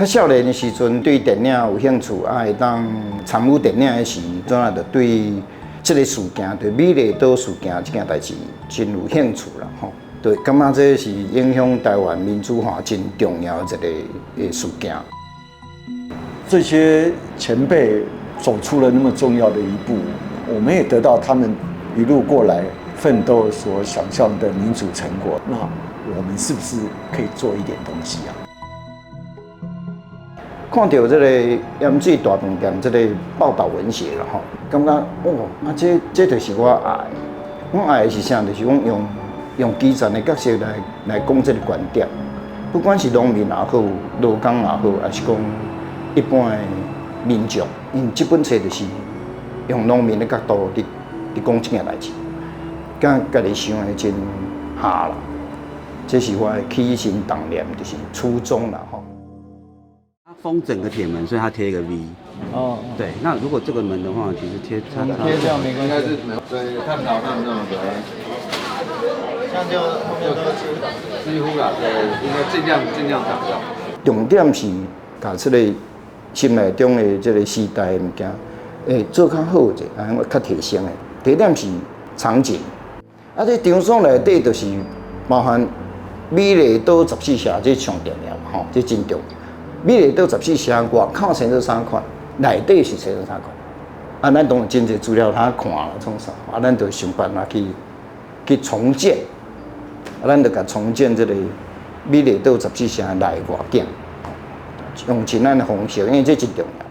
較少年的時陣對電影有興趣，啊會當參與電影的時陣啊，就對這个事件，對美麗島事件這件代誌真有興趣啦吼。對，感覺這是影響台灣民主化真重要的一个事件。這些前輩走出了那麼重要的一步，我們也得到他們一路過來奮鬥所想象的民主成果。那我們是不是可以做一點東西啊？看著這个鹽水大飯店這个報導文學啦吼，感覺哦，啊這就是我愛的。我愛的是啥？就是講用基層的角色來講這个觀點，不管是農民也好，勞工也好，還是講一般的民眾，𪜶這本冊就是用農民的角度佇講這件代誌，敢家己想的真合啦。這是我的起心動念，就是初衷啦吼。封整個鐵門，所以它貼一個 V。哦，對，那如果這個門的話，其實貼它貼這樣沒關係，應該是沒有。對，探討他們那種的，這樣就後面都幾乎啦，對，應該盡量擋掉。重點是共這个心內中的這个時代的物件，會做較好者，啊，較提升的。第二點是場景，啊，這場所內底就是包含美麗島十四社，這上重要吼，這真重要。美麗島十四社外口生做啥款，內底是生做啥款？啊，咱當然真濟資料通看啦，創啥？啊，咱就想辦法去重建，啊，咱就共重建這个美麗島十四社內外景，用盡咱的方式，因為這真重要。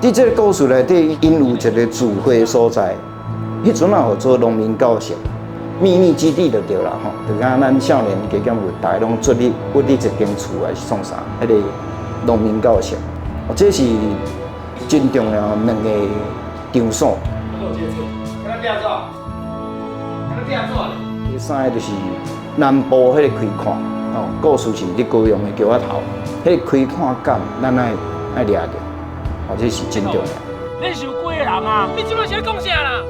佇這个故事內底，𪜶有一个聚會所在，彼陣仔號做農民教室，秘密基地就對啦吼。就敢咱少年加減有，逐个攏做咧，屈佇一間厝還是創啥？彼个農民教室，哦，這是真重要兩个場所。第三个就是南部彼个開闊，哦，故事是佇高雄的橋仔頭，彼个開闊感，咱愛掠著。哦，這是真重要。恁是有幾个人啊？你這擺是咧講啥啦？